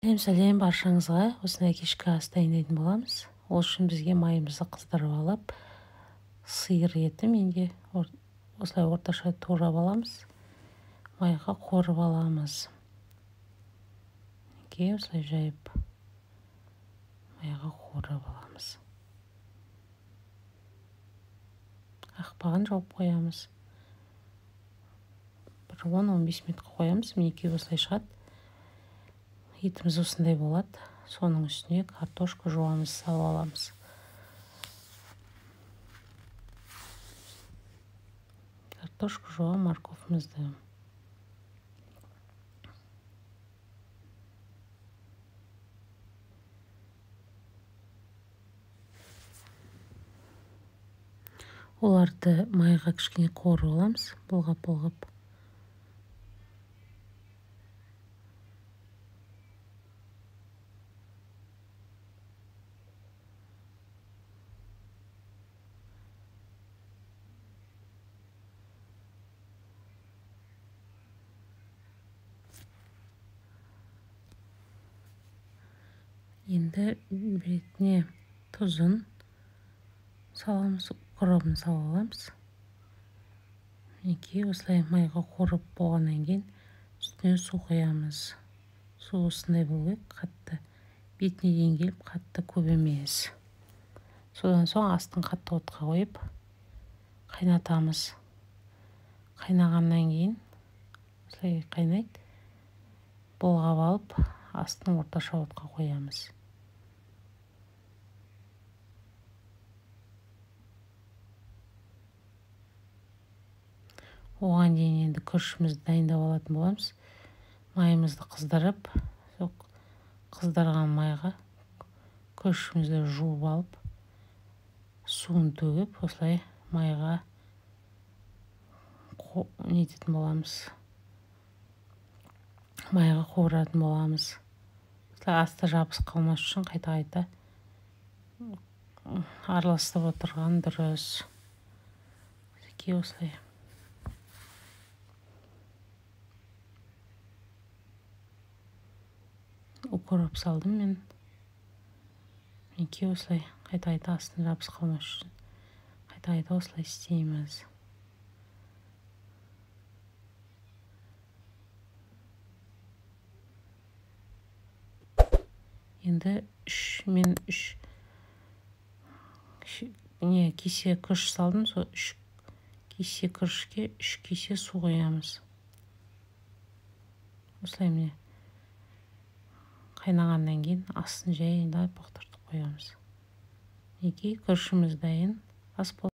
Сәлем сәлем баршаңызға. Осындай кешкі ас дайындайтын боламыз. Ол үшін бізге майымызды қыздырып алып, сиыр еті менде осылай орташа турап аламыз. Майға қуырып аламыз. Мінекей осылай жайып майға қуырып аламыз. Қақпағын жауып қоямыз. Бір 10-15 минутқа қоямыз. Мінекей осылай шығады. Етіміз осындай болады. Соның үстіне картошка жуамыз, салып аламыз. Картошка жуа, морковымызды. Оларды майға кішкене қуырып аламыз, бұлғап-бұлғап. Енді бетіне тұзын саламыз, укробын салып аламыз. Мінекей осылай майға қуырып болғаннан кейін үстіне су құямыз. Су осындай болу керек, қатты бетіне дейін келіп, қатты көп емес. Содан соң астын қатты отқа қойып қайнатамыз. Қайнағаннан кейін осылай қайнайды. Бұлғап алып астын орташа отқа қоямыз. Оған дейін енді күрішімізді дайындап алатын боламыз. Майымызды қыздырып, сол қыздырған майға күрішімізді жуып алып, суын төгіп, осылай майға нететін боламыз. Майға қуыратын боламыз. Осылай асты жабысып қалмас үшін қайта-қайта араластырып отырған дұрыс. Осылай. Укроп салдым мен. Мінекей осылай қайта-қайта астына жабысып қалмас үшін қайта-қайта осылай істейміз. Енді үш кесе күріш салдым. Сол 3 кесе күрішке 3 кесе су құямыз. Осылай міне қайнағаннан кейін астын жайлап бұқтыртып қоямыз. Мінекей күрішіміз дайын. Ас